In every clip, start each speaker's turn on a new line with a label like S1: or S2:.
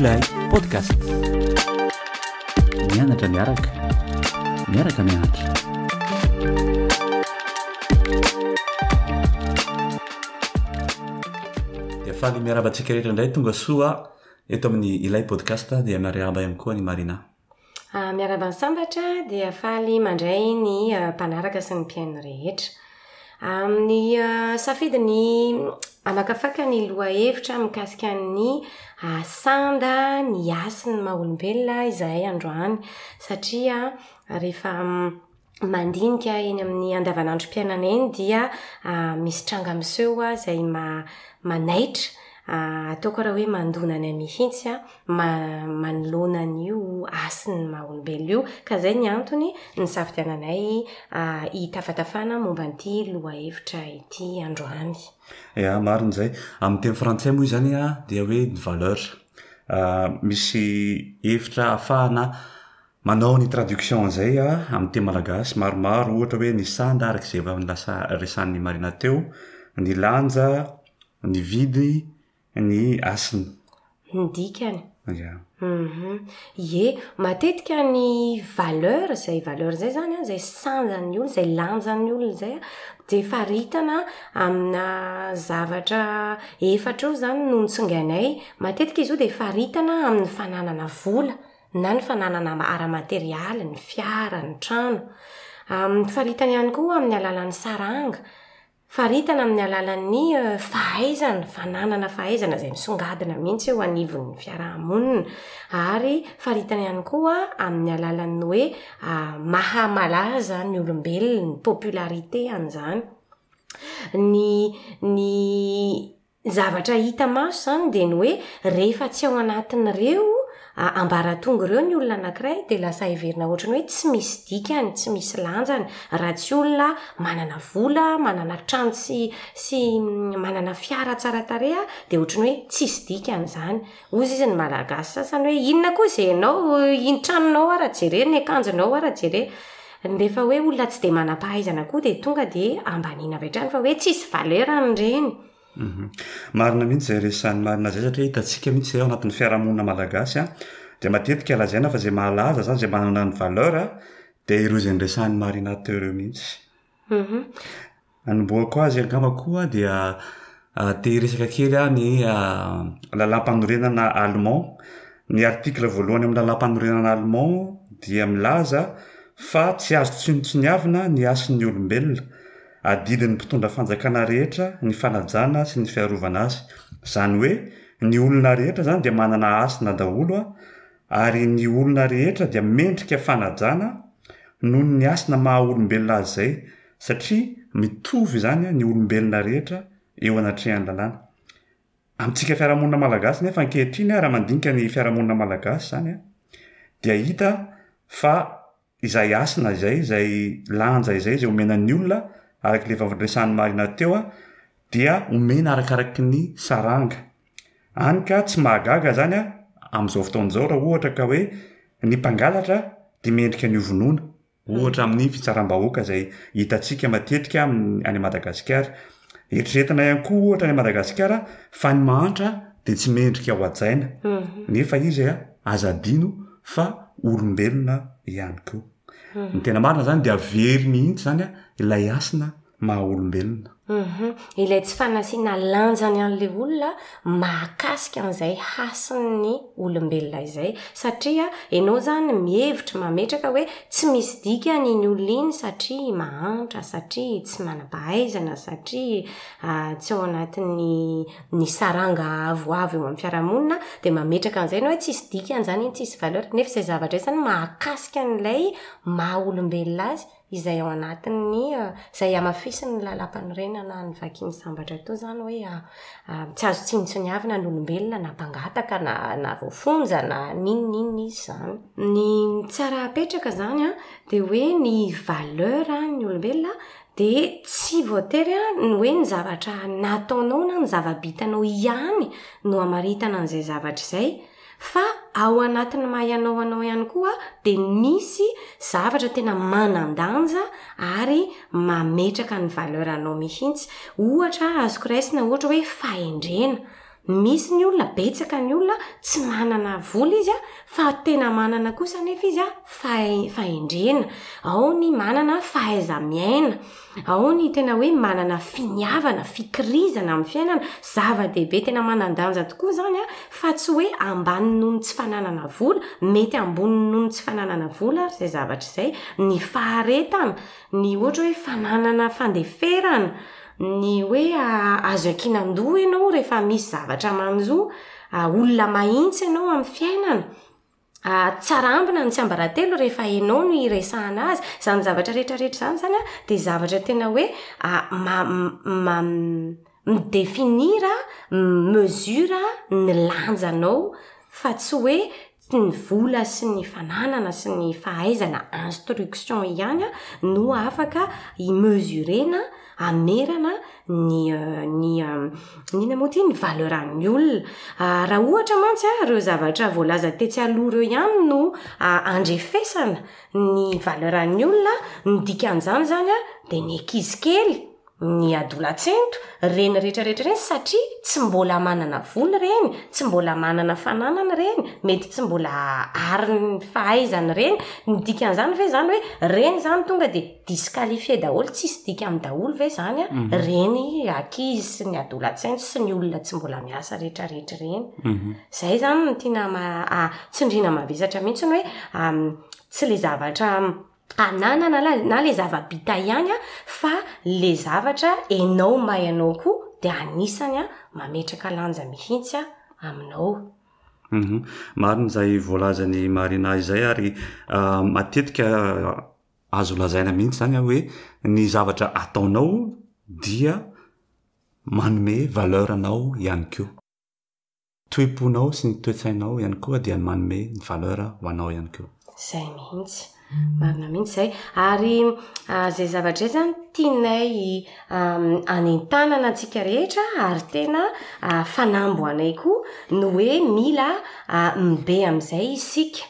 S1: Ilay Podcast. Mianatra miaraka, miaraka mianatra. Dia faly miarahaba antsika rehetra indray tonga soa eto amin'ny Ilay Podcast dia miarahaba ihany koa an'i Marina.
S2: Miarahaba ny sambatra dia faly mandray ny mpanaraka sy ny mpihaino rehetra. Amin'ny safidy ny hamakafaka ny lohahevitra mikasika ny sanda, ny hasin'ny maha olombelona izahay androany satria rehefa mandinika eny amin'ny andavanandrom-piainana eny dia misy tranga miseho izay manaitra, ataoko raha hoe mandona anay mihitsy manoloana an'io hasin'ny maha olombelona io. Ka izay ny antony nisafidiananay hitafatafana momba an'ity lohahevitra ity androany.
S1: Ya, marina izay. Amin'ny teny frantsay moa izany dia hoe ny valeur. Misy hevitra ahafahana Manao ny traduction an'izay amin'ny teny malagasy maromaro ohatra hoe ny sanda araka izay efa lasa resahan'i Marina teo, ny lanja, ny vidy, ny hasina.
S2: Ny dikany.
S1: Ya.
S2: Hum. Ie, matetika ny valeur, izay valeur izay izany an, izay sandan'ny olona, izay lanjan'ny olona izay an, dia faritana amina zavatra efatra eo izany no notsongainay. Matetika izy io dia faritana amin'ny fananana vola. na ny fananana ara-materialy, ny fiara, ny trano. Faritana ihany koa amin'ny alalan'ny saranga, faritana amin'ny alalan'ny fahaizana, fananana fahaizana izay misongadina mihitsy eo anivon'ny fiaraha-monina, ary faritana ihany koa amin'ny alalan'ny hoe maha malaza ny olombelona, ny popularité an'izany. Ny ny Ny zavatra hita maso izany dia ny hoe rehefa tsy ao anatin'ireo ambaratonga ireo ny olona anankiray dia lasa heverina ohatran'ny hoe tsy misy dikany, tsy misy lanjany. Raha tsy olona manana vola, manana trano sy sy manana fiara tsara tarehy dia ohatran'ny hoe tsisy dikany izany. Hozy izy ny Malagasy sasany hoe inona koa izay ianao, iny tranonao ara jereo, ny akanjonao ara jereo. Rehefa hoe olona tsy dia manam-pahaizana koa dia tonga dia ambaniana avy hatrany fa hoe tsisy valeur an'ireny.
S1: Marina mihitsy izay resahan'i Marina izay satria hitantsika mihitsy izay ao anatin'ny fiarahamonina malagasy an, dia matetika lazaina fa izay mahalaza izany, izay manana ny valeur dia ireo izay niresahan'i Marina teo ireo mihitsy. Hanombohako azy angamba koa dia te hiresaka kely aho ny lalàmpanorenana allemand. Ny article voalohany amin'ny lalàmpanorenana allemand dia milaza fa tsy azo tsinontsiniavina ny hasin'ny olombelona. Adidin'ny mpitondra fanjakana rehetra ny fanajana sy ny fiarovana azy. Izany hoe ny olona rehetra izany dia manana hasina daholo ary ny olona rehetra dia mendrika fanajana noho ny hasina maha olombelona azy izay satria mitovy izany ny olombelona rehetra eo anatrehan'ny lalàna. Amintsika fiarahamonina malagasy nefa ankehitriny raha mandinika ny fiarahamonina malagasy izany dia hita fa izay hasina izay, izay lanja izay, izay omena ny olona, araka ilay efa noresahan'i Marina teo, dia omena arakaraky ny saranga. Hany ka tsy mahagaga izany amin'izao fotoana izao raha ohatra ka hoe ny mpangalatra dia mendrika ny hovonoina. Ohatra amin'ny fitsaram-bahoaka izay hitantsika matetika any Madagasikara. Eritreretina ihany koa ohatra any Madagasikara fa ny mahantra dia tsy mendrika ho hajaina. Nefa izy aza adino fa olombelona ihany koa. Ny tena marina izany dia very mihitsy izany ilay hasina maha olombelona.
S2: Hum ilay tsy fanasiana lanjany an'ilay olona mahakasika an'izay hasin'ny olombelona izay. Satria ianao izany mihevitra, mametraka hoe tsy misy dikany iny olona iny satria mahantra, satria tsy manam-pahaizana, satria tsy ao anatin'ny ny saranga avoavo eo amin'ny fiarahamonina, dia mametraka an'izay ianao hoe tsisy dikany izany iny, tsisy valeur. Nefa izay zavatra izay izany mahakasika an'ilay maha olombelona azy izay ao anatin'ny izay hamafisin'ny lalàmpanorenana ny vakin'ny sambatra toa izany hoe tsy azo tsinontsiniavina ny olombelona na mpangataka na na voafonja na n'inon'inona izy izany. Ny tsara apetraka izany an, dia hoe ny valeur ny olombelona dia tsy voatery ny hoe ny zavatra nataonao na ny zava-bitanao ihany no hamaritana an'izay zavatra izay Fa ao anatin'ny maha ianao anao ihany koa dia misy zavatra tena manan-danja ary mametraka ny valeur anao mihitsy. Ohatra azoko raisina ohatra hoe fahendrena. Misy ny olona, betsaka ny olona tsy manana vola izy fa tena manana kosa anefa izy fahendrena. Ao ny manana fahaiza-miaina, ao ny tena hoe manana finiavana, fikirizana amin'ny fiainana. Zava-dehibe tena manan-danja tokoa izany fa tsy hoe ambany noho ny tsy fananana vola, mety ambony noho ny tsy fananana vola ary izay zavatra izay. Ny faharetana, ny ohatra hoe fananana fandeferana, Ny hoe azo iankinan-doha ianao rehefa misy zavatra manjo, olona mahitsy ianao amin'ny fiainana, tsara ambina ny tsiambaratelo rehefa ianao no iresahana azy. Izany zavatra rehetrarehetra izany izany an, dia zavatra tena hoe mi-definir, mi-mesure ny lanjanao fa tsy hoe ny vola sy ny fananana sy ny fahaizana instruction ihany no afaka hi-mesurer-na, hamerana ny ny inona moa ity, ny valeur an'ny olona. Raha ohatra mantsy an, ireo zavatra voalaza tetsy aloha ireo ihany no andrefesana ny valeur an'ny olona, ny dikan'izany izany an, dia ny ankizy kely ny adolatsento, ireny rehetra rehetra ireny satria tsy mbola manana vola ireny, tsy mbola manana fananana ireny, mety tsy mbola ary ny fahaizany ireny, ny dikan'izany ve izany hoe ireny izany tonga dia disqualifié daholo, tsisy dikany daholo ve izany an, ireny ankizy sy ny adolatsento sy ny olona tsy mbola miasa rehetra rehetra ireny. Izay izany no tiana tsindriana mavesatra mihitsy hoe tsy ilay zavatra ananana na le zava-bita ihany an, fa le zavatra enao mahay anao koa de anisany an mametraka lanja mihitsy an aminao.
S1: Hum marina izay voalazan'i Marina izay ary matetika azo lazaina mihitsy zany hoe ny zavatra ataonao dia manome valeur anao ihany koa. Toe-ponao sy ny toe-tsainao ihany koa dia manome ny valeur ho anao ihany koa.
S2: Izay mihitsy. Marina mihitsy izay. Ary izay zavatra izay izany tianay hanentanana antsika rehetra ary tena fanamby ho anay koa ny hoe mila mibe amin'izay isika.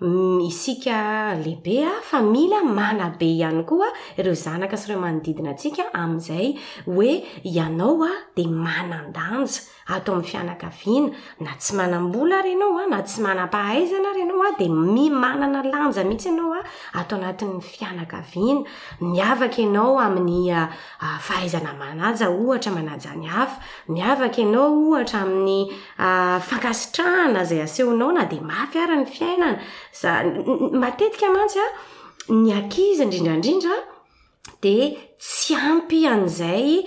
S2: Isika lehibe fa mila manabe ihany koa ireo zanaka sy ireo manodidina antsika amin'izay hoe ianao dia manan-danja ato amin'ny fianakaviana, na tsy manam-bola ary ianao na tsy manam-pahaizana ary ianao dia manana lanja mihitsy ianao ato anatin'ny fianakaviana. Miavaka ianao amin'ny fahaizana manaja ohatra, manaja ny hafa. Miavaka ianao ohatra amin'ny Fankasitrahana izay asehonao na dia mafy ara ny fiainana. Za, matetika mantsy an, ny ankizy indrindra indrindra dia tsy ampy an'izay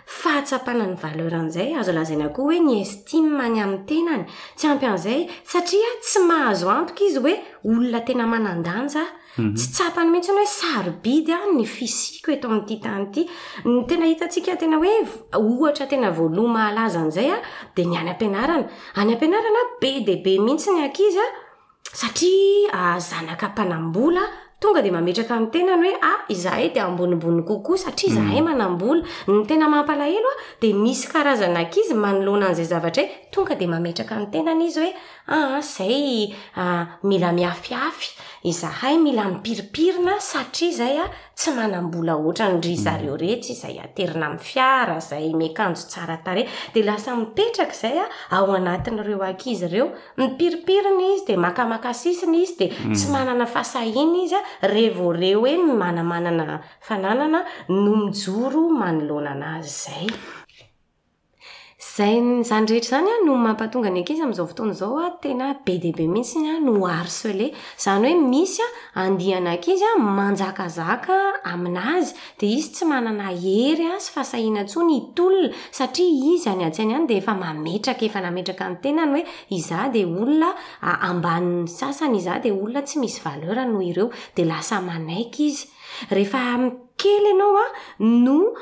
S2: fahatsapana ny valeur an'izay, azo lazaina koa hoe ny estime ny amin'ny tenany. Tsy ampy an'izay satria tsy mahazo antoka izy hoe olona tena manan-danja aho. Tsy tsapany mihitsy hoe sarobidy aho ny fisiako eto amin'ity tany ity. Ny tena hitantsika tena hoe ohatra tena voaloha mahalaza an'izay an, dia ny any am-pianarana. Any am-pianarana be dia be mihitsy ny ankizy an, satria zanaka mpanam-bola, tonga dia mametraka ny tenany hoe ah izahay dia ambonimbony kokoa satria izahay manam-bola. Ny tena mampalahelo an, dia misy karazana ankizy manoloana an'izay zavatra izay, tonga dia mametraka ny tenany izy hoe Aa zay mila miafiafy, izahay mila mipirimpirina satria zay a tsy manam-bola ohatran-dry zareo retsy izay aterina amin'ny fiara, izay miakanjo tsara tarehy, dia lasa mipetraka izay a ao anatin'ireo ankizy ireo, mipirimpirina izy dia makamaka sisiny izy dia tsy manana fahasahiana izy a re vao re hoe manamanana fananana no mijoro manoloana anazy izay. Izay, izany rehetra izany no mampatonga ny ankizy amin'izao fotoana izao tena be dia be mihitsy no harceler. Izany hoe misy andiana ankizy manjakazaka aminazy dia izy tsy manana hery sy fahasahiana intsony hitolona satria izy any an-tsainy any dia efa mametraka, efa nametraka ny tenany hoe izaho dia olona ambanin'ny sasany, izaho dia olona tsy misy valeur noho ireo. Dia lasa manaiky izy. Rehefa kely ianao a no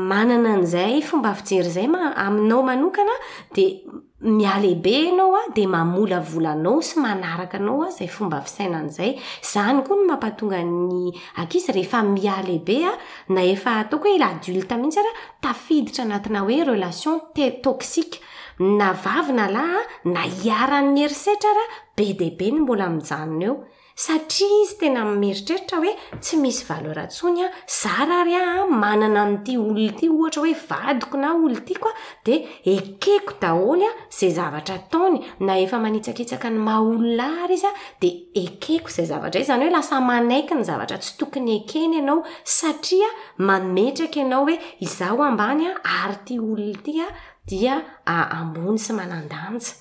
S2: manana an'izay fomba fijery izay aminao manokana dia mihalehibe ianao a dia mamolavola anao sy manaraka anao a izay fomba fisainana izay. Izany koa no mampatonga ny ankizy rehefa mihalehibe a na efa ataoko hoe adulte mihitsy ara tafiditra anatina hoe relation toxique na vavy na lahy na iharan'ny herisetra ara be dia be ny mbola mijanona eo. Satria izy tena mieritreritra hoe tsy misy valeur intsony aho, zara ary aho manana an'ity olona ity ohatra hoe vadiko na olon-tiako aho dia ekeko daholo izay zavatra ataony, na efa manitsakitsaka ny maha olona ahy ary izy dia ekeko izay zavatra izay, izany hoe lasa manaiky ny zavatra tsy tokony ekena ianao satria mametraka ianao hoe izaho ambany ary ity olona ity dia ambony sy manan-danja.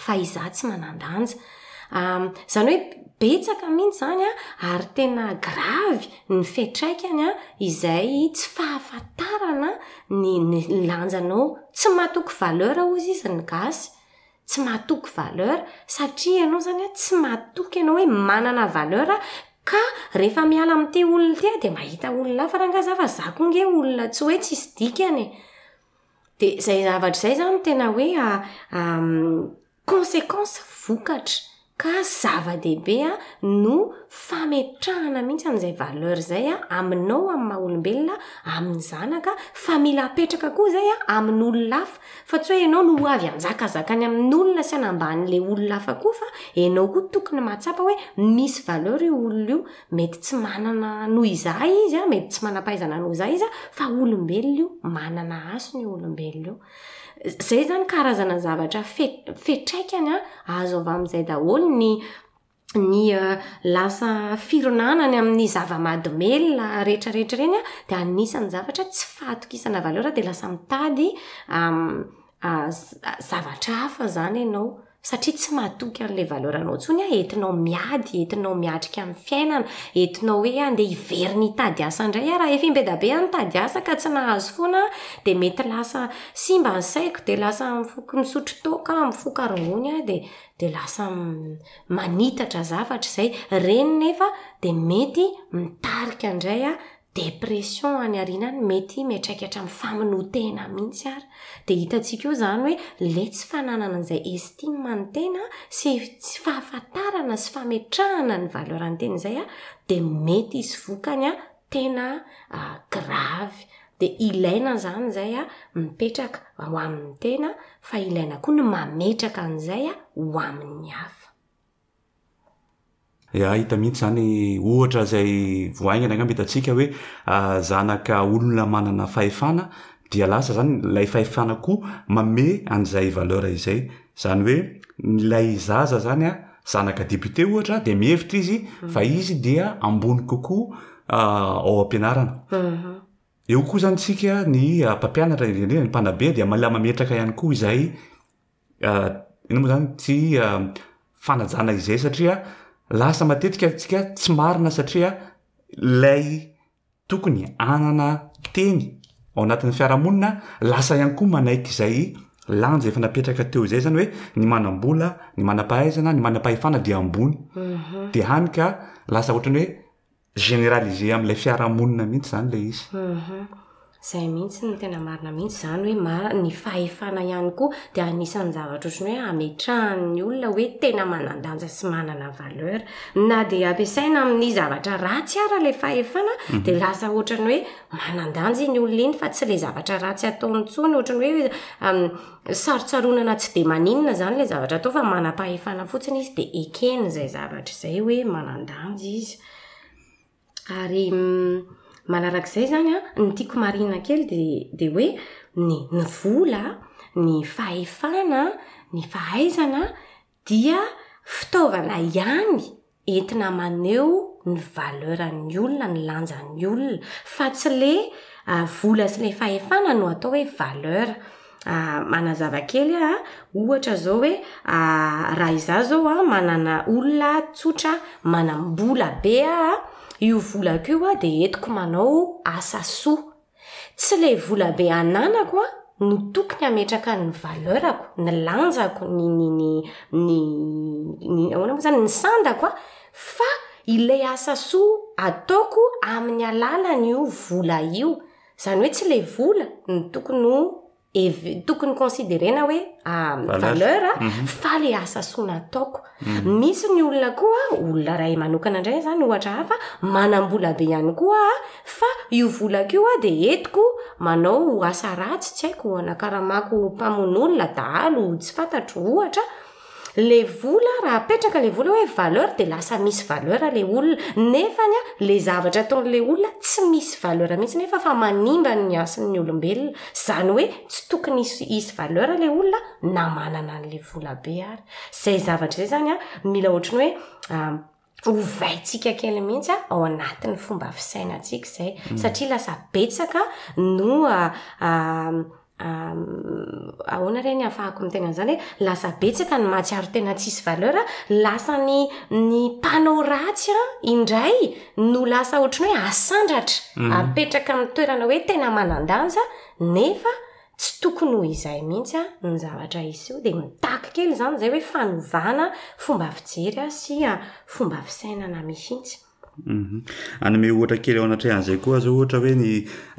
S2: fa izaho tsy manan-danja. Izany hoe betsaka mihitsy izany an, ary tena gravy ny fiantraikany an, izay tsy fahafantarana ny ny lanjanao. Tsy matoky valeur hozy izy ny gasy, tsy matoky valeur satria ianao izany an tsy matoky ianao hoe manana valeur ka rehefa miala amin'ity olona ity aho dia mahita olona hafa rangahy za fa za koa nge olona tsy hoe tsisy dikany e. De zay zavatra zay zany tena hoe consequence, vokatra, ka zava-dehibe no fametrahana mihitsy an'izay valeur zay aminao amin'ny maha olombelona, amin'ny zanaka, fa mila apetraka koa zay amin'olona hafa, fa tsy hoe ianao no ho avy hanjakazaka any amin'olona sy hanambany le olona hafa koa fa ianao koa tokony mahatsapa hoe misy valeur io olona io, Mety tsy manana noho izaho izy an, mety tsy manam-pahaizana noho izaho izy an, fa olombelona io, manana hasina io olombelona io. Zay zany karazana zavatra fe- fetraikany an, azo avy amin'izay daholo ny ny lasa fironanany amin'ny zava-mahadomelina rehetrarehetra ireny an, de anisan'ny zavatra tsy fahatokisana valeur de lasa mitady zavatra hafa zany ianao. Satria tsy matoky an'ilay valeur anao intsony aho, entinao miady, entinao miatrika amin'ny fiainana, entinao hoe andeha hiverina hitady asa indray aho, raha efa im-be-da-be aho nitady asa ka tsy nahazo foana aho, dia mety lasa simba ny saiko, dia lasa mifoka misotro toaka aho, mifoka rongony aho, dia dia lasa manitatra zavatra izay. Ireny nefa dia mety mitarika indray dépression any aoriana any, mety miantraika hatramin'ny famonoan-tena mihitsy ary. Dia hitantsika eo izany hoe ilay tsy fananana an'izay estime ny tena sy tsy fahafantarana sy fametrahana ny valeur ny tena izay dia mety hisy vokany tena grave. Dia ilaina izany izay mipetraka ho amin'ny tena fa ilaina koa ny mametraka an'izay ho amin'ny hafa.
S1: Ya, hita mihitsy izany ohatra izay vao haingana angamba hitantsika hoe zanaka olona manana fahefana dia lasa izany ilay fahefana koa manome an'izay valeur izay. Izany hoe ilay zaza izany an, zanaka député ohatra dia mihevitra izy fa izy dia ambony kokoa ao am-pianarana. Eo koa izany tsika ny mpampianatra indrindra indrindra ny mpanabe dia mila mametraka ihany koa izay Inona moa zany tsy fanajana izay satria lasa matetika tsika tsy marina satria lay tokony hanana teny ao anatin'ny fiarahamonina lasa ihany koa manaiky izay lanja efa napetraka teo izay zany hoe ny manam-bola, ny manam-pahaizana, ny manam-pahefana dia ambony de hany ka lasa ohatran'ny hoe Généraliser amin'ilay fiarahamonina mihitsy izany ilay izy.
S2: Hum. Izay mihitsy no tena marina mihitsy izany hoe mar- ny fahefana ihany koa dia anisan'ny zavatra ohatran'ny hoe ametrahan'ny olona hoe tena manan-danja sy manana valeur. Na dia ampiasaina amin'ny zavatra ratsy ara ilay fahefana dia lasa ohatran'ny hoe manan-danja iny olona iny fa tsy ilay zavatra ratsy ataony intsony, ohatran'ny hoe sarotsaronana tsy dia maninona izany ilay zavatra atao fa manam-pahefana fotsiny izy dia ekeny izay zavatra izay hoe manan-danja izy. Ary manarak'izay izany an, ny tiako marihina kely dia dia hoe ny ny vola, ny fahefana, ny fahaizana dia fitaovana ihany entina maneho ny valeur an'ny olona, ny lanjan'ny olona, fa tsy le vola sy le fahefana no atao hoe valeur. Manazava kely aho a, ohatra zao hoe raha izaho zao a manana olona tsotra manam-bola be aho a, io volako io a de entiko manao asa soa. Tsy le vola be ananako a no tokony hametraka ny valeur-ko, ny lanjako, ny ny ny ny ny ahoana moa zany, ny sandako a, fa ilay asa soa ataoko amin'ny alalan'io vola io. Zany hoe tsy le vola no tokony ho heve- tokony considerena hoe valeur a, fa le asa soa nataoko. Misy ny olona koa, olona iray manokana indray zany ohatra hafa, manam-bola be ihany koa aho, fa io volako io aho de entiko manao asa ratsy, tsy haiko, anakaramako mpamono olona, dahalo, tsy fantatro ohatra. Le vola, raha apetraka le vola hoe valeur de lasa misy valeur le olona. Nefany an, le zavatra ataon'le olona tsy misy valeur mihitsy nefa fa manimba ny hasin'ny olombelona. Zany hoe tsy tokony hisy hisy valeur le olona na manana an'le vola be ary. Zay zavatra zay zany an, mila ohatran'ny hoe ovaintsika kely mihitsy an, ao anatin'ny fomba fisainantsika izay. Satria lasa betsaka no Ahoana re ny ahafahako miteny an'izany hoe lasa betsaka ny mahatsiaro tena tsisy valeur, lasa ny ny mpanao ratsy an indray no lasa ohatran'ny hoe asandratra, apetraka amin'ny toerana hoe tena manan-danja nefa tsy tokony ho izay mihitsy an ny zavatra hiseho. Dia mitaky kely izany izay hoe fanovana fomba fijery sy fomba fisainana mihitsy.
S1: Hanome ohatra kely eo anatrehan'izay koa zao ohatra hoe ny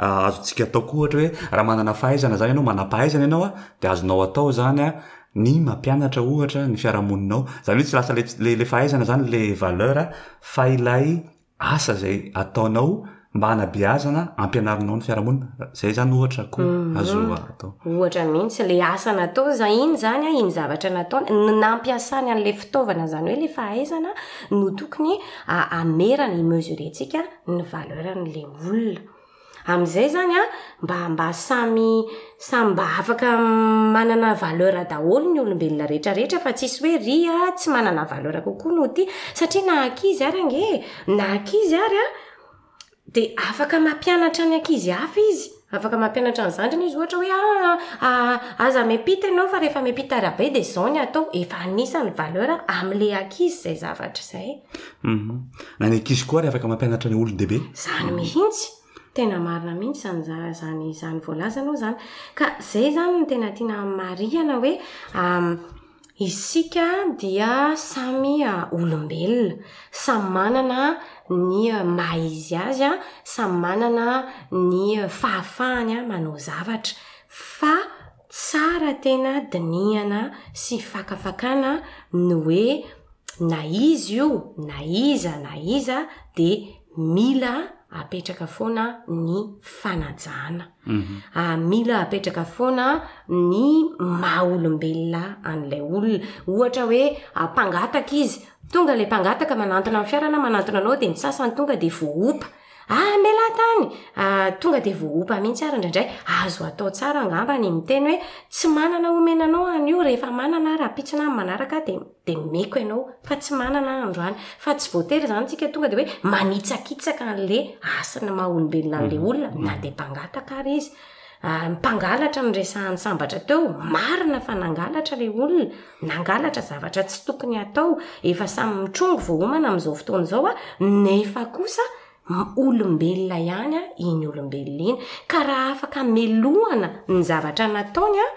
S1: azontsika atao koa ohatra hoe raha manana fahaizana zany ianao, manam-pahaizana ianao a, de azonao atao zany a ny mampianatra ohatra ny fiarahamoninao. Zany hoe tsy lasa le le le fahaizana zany le valeur fa ilay asa zay ataonao mba hanabeazana, ampianarinao ny fiarahamonina. Zay zany ohatra koa azo atao.
S2: Ohatra mihitsy, le asa natao za iny zany a, iny zavatra nataony, ny nampiasany an'le fitaovana zany hoe le fahaizana no tokony hamerana, hi-mesurer-tsika ny valeur-n'le olona. Amin'izay zany a, mba mba samy samy mba afaka manana valeur daholo ny olombelona rehetrarehetra fa tsisy hoe ry a tsy manana valeur kokoa noho ty, satria na ankizy ary ange e, na ankizy ary a, De afaka mampianatra ny ankizy hafa izy, afaka mampianatra ny zandriny izy ohatra hoe ah aza miampita ianao fa rehefa miampita arabe de zao ny atao, efa anisan'ny valeur am'le ankizy zay zavatra zay.
S1: Na ny ankizy koa ary afaka mampianatra ny olon-dehibe.
S2: Zany mihitsy, tena marina mihitsy zany za- zany zany voalazanao zany. Ka zay zany no tena tiana marihana hoe Isika dia samy olombelona, samy manana ny maha izy azy, samy manana ny fahafahany manao zavatra. Fa tsara tena dinihana sy fakafakana ny hoe na izy io na iza na iza dia mila apetraka foana ny fanajana. Mila apetraka foana ny maha olombelona an'ilay olona. Ohatra hoe mpangataka izy, tonga ilay mpangataka manantona ny fiara na manantona anao dia ny sasany tonga dia voaompa. Ah mialà tany! Tonga dia voaompa mihitsy ary indraindray. Azo atao tsara angamba ny miteny hoe tsy manana omena anao aho anio, rehefa manana aho rahampitso na amin'ny manaraka dia dia omeko ianao fa tsy manana aho androany. Fa tsy voatery izany tsika tonga dia hoe manitsakitsaka an'le hasina maha olombelona an'le olona na dia mpangataka ary izy. Mpangalatra no resahan'i Sambatra teo, marina fa nangalatra le olona, nangalatra zavatra tsy tokony hatao, efa samy mitrongy vao homana amin'izao fotoana izao an, nefa kosa olombelona ihany iny olombelona iny. Ka raha afaka melohana ny zavatra nataony an,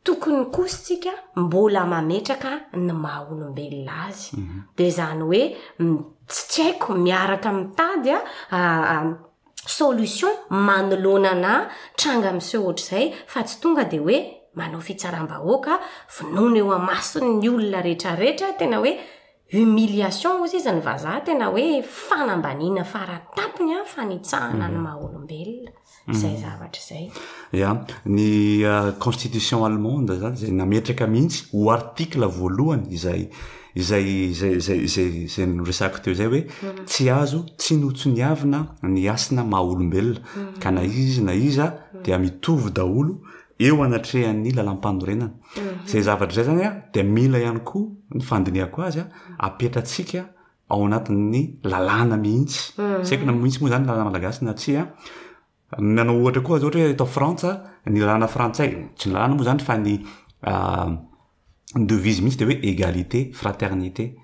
S2: Tokony kosa tsika mbola mametraka ny maha olombelona azy. Dia izany hoe tsy haiko miaraka mitady a solution manoloana ana tranga miseho ohatr'izay fa tsy tonga dia hoe manao fitsaram-bahoaka, vonoina eo amason'ny olona rehetrarehetra, tena hoe humiliation hozy izy ny vazaha, tena hoe fanambaniana faratampony an, fanitsahana ny maha olombelona, izay zavatra izay.
S1: Ya, ny constitution allemande zany izay nametraka mihitsy ho article voalohany izay izay izay izay izay izay noresahako teo izay hoe tsy azo tsinotsiniavina ny hasina maha olombelona ka na iza na iza dia mitovy daholo eo anatrehan'ny lalàmpanorenana. Izay zavatra izay zany a dia mila ihany koa ny fandinihako azy a apetratsika ao anatin'ny lalàna mihitsy. Tsy haiko na mihitsy moa zany lalàna malagasy na tsia. Nanao ohatra koa aza ohatra hoe eto Frantsa, ny lalàna frantsay, tsy ny lalàna moa zany fa ny ny devise mihitsy dia hoe égalité, fraternité.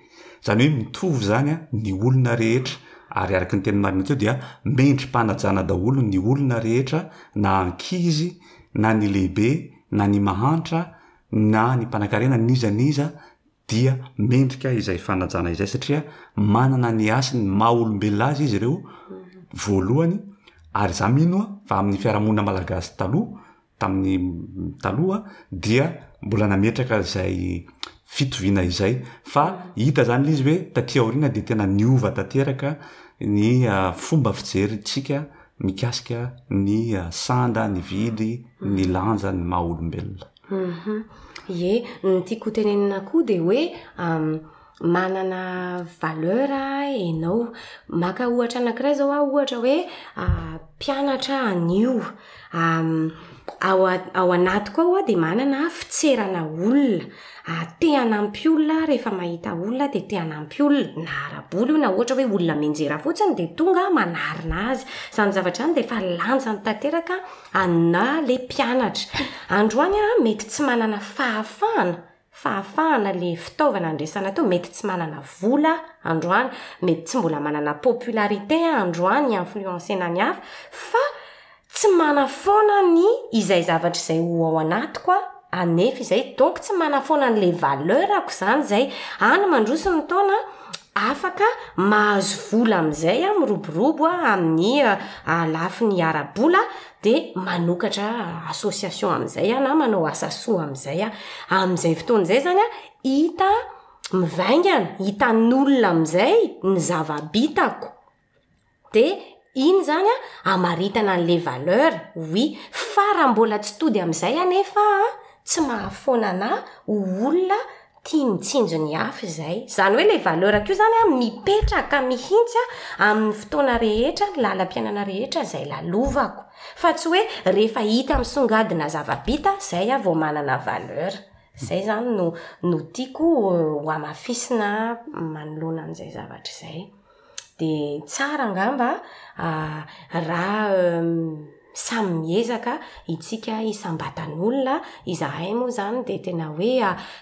S1: Izany hoe mitovy zany ny olona rehetra ary araka ny tenin'i Marina teo dia mendri-panajana daholo ny olona rehetra na ankizy na ny lehibe na ny mahantra na ny mpanankarena n'iza n'iza dia mendrika izay fanajana izay satria manana ny hasiny maha olombelona azy izy ireo voalohany ary za mino aho fa amin'ny fiarahamonina malagasy taloha tamin'ny taloha dia mbola nametraka izay fitoviana izay fa hita zany le izy hoe taty aoriana dia tena niova tanteraka ny fomba fijerintsika mikasika ny sanda, ny vidy, ny lanja ny maha olombelona.
S2: Hum Ie, ny tiako ho tenenina koa dia hoe manana valeur ianao. Maka ohatra anankiray izao aho ohatra hoe mpianatra anio. Ao a- ao anatiko ao aho de manana fitserana olona. Te hanampy olona aho rehefa mahita olona de te hanampy olona, na ara-bola io na ohatra hoe olona mianjera fotsiny de tonga aho manarina azy. Zany zavatra zany de efa lanjany tanteraka anà le mpianatra. Androany aho mety tsy manana fahafahana, fahafahana le fitaovana andresana teo, mety tsy manana vola aho androany, mety tsy mbola manana popularité aho androany hi-influencer-na ny hafa, fa tsy manafoana ny izay zavatra izay ho ao anatiko aho anefa izay, donc tsy manafoana an'le valeur-ko zany zay. Any mandroso ny taona, afaka mahazo vola amin'izay aho, miroborobo aho amin'ny lafiny ara-bola, de manokatra association amin'izay aho na manao asa soa amin'izay aho. Amin'izay fotoana izay zany an, hita mivaingana, hitan'olona amin'izay ny zava-bitako. De iny zany an, amaritana an'le valeur, oui. Fa raha mbola tsy tody amin'izay anefa aho an, tsy mahafoana anà ho olona tia mitsinjo ny hafa izay. Izany hoe ilay valeur-ko io zany an, mipetraka mihitsy an amin'ny fotoana rehetra, ny lalam-piainana rehetra izay lalovako. Fa tsy hoe rehefa hita misongadina zava-bita izay aho vao manana valeur. Izay izany no no tiako ho hamafisina manoloana an'izay zavatra izay. De tsara angamba raha samy miezaka itsika isam-batan'olona, izahay moa zany de tena hoe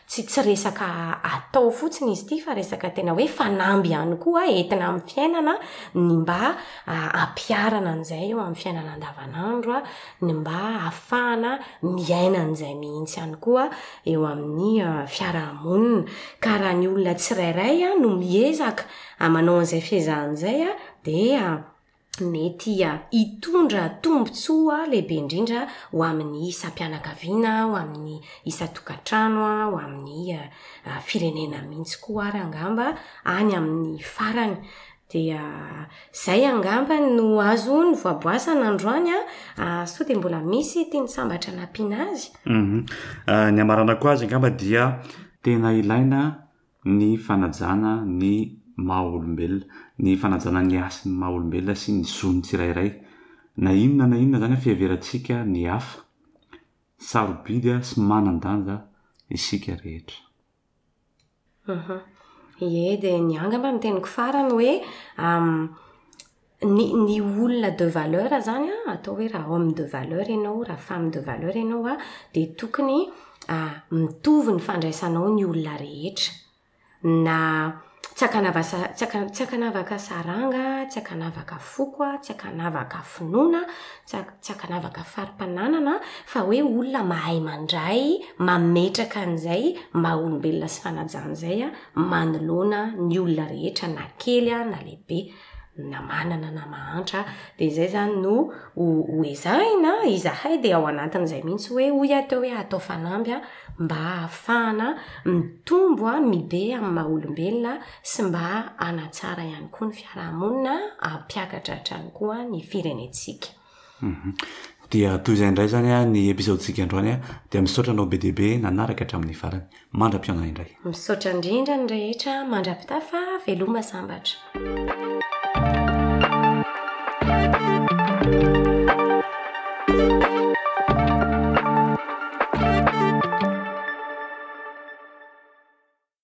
S2: tsy tsy resaka atao fotsiny izy ity fa resaka tena hoe fanamby ihany koa entina amin'ny fiainana ny mba hampiharana an'izay eo amin'ny fiainana andavanandro, ny mba hahafahana miaina an'izay mihitsy ihany koa eo amin'ny fiarahamonina. Ka raha ny olona tsirairay no miezaka manao an'izay fiezahana izay dia mety hitondra tombontsoa lehibe indrindra ho amin'ny isam-pianakaviana, ho amin'ny isan-tokantrano, ho amin'ny firenena mihitsy koa ary angamba any amin'ny farany. Dia izay angamba no azo novoaboasana androany an, sao dia mbola misy tian'i Sambatra nampiana azy?
S1: Ny hamaranako azy angamba dia tena ilaina ny fanajana ny maha olombelona, ny fanajana ny hasin'ny maha olombelona sy ny zon'ny tsirairay. Na inona na inona izany fiheverantsika ny hafa, sarobidy sy manan-danja isika rehetra.
S2: Ie, dia ny ahy angamba ny teniko farany hoe Ny ny olona de valeur zany an, atao hoe raha homme de valeur ianao, raha femme de valeur ianao an, dia tokony mitovy ny fandraisanao ny olona rehetra. Na tsy ankanava sa- tsy anka- tsy ankanavaka saranga, tsy ankanavaka foko an, tsy ankanavaka finoana, tsy an- tsy ankanavaka fari-pananana fa hoe olona mahay mandray, mametraka an'izay maha olombelona sy fanajana izay an, manoloana ny olona rehetra na kely na lehibe. na manana na mahantra, de izay zany no ho ho ezahina, izahay de ao anatin'izay mihitsy hoe hoy aho teo hoe atao fanamby a, mba hahafahana mitombo a, mibe amin'ny maha olombelona sy mba hanatsara ihany koa ny fiarahamonina, hampiakatra hatrany koa ny firenentsika.
S1: Dia toy izay indray izany ny episode-ntsika androany dia misaotra anao be dia be nanaraka hatramin'ny farany. Mandra-pihaona indray.
S2: Misaotra indrindra ny rehetra mandra-pitafa veloma sambatra.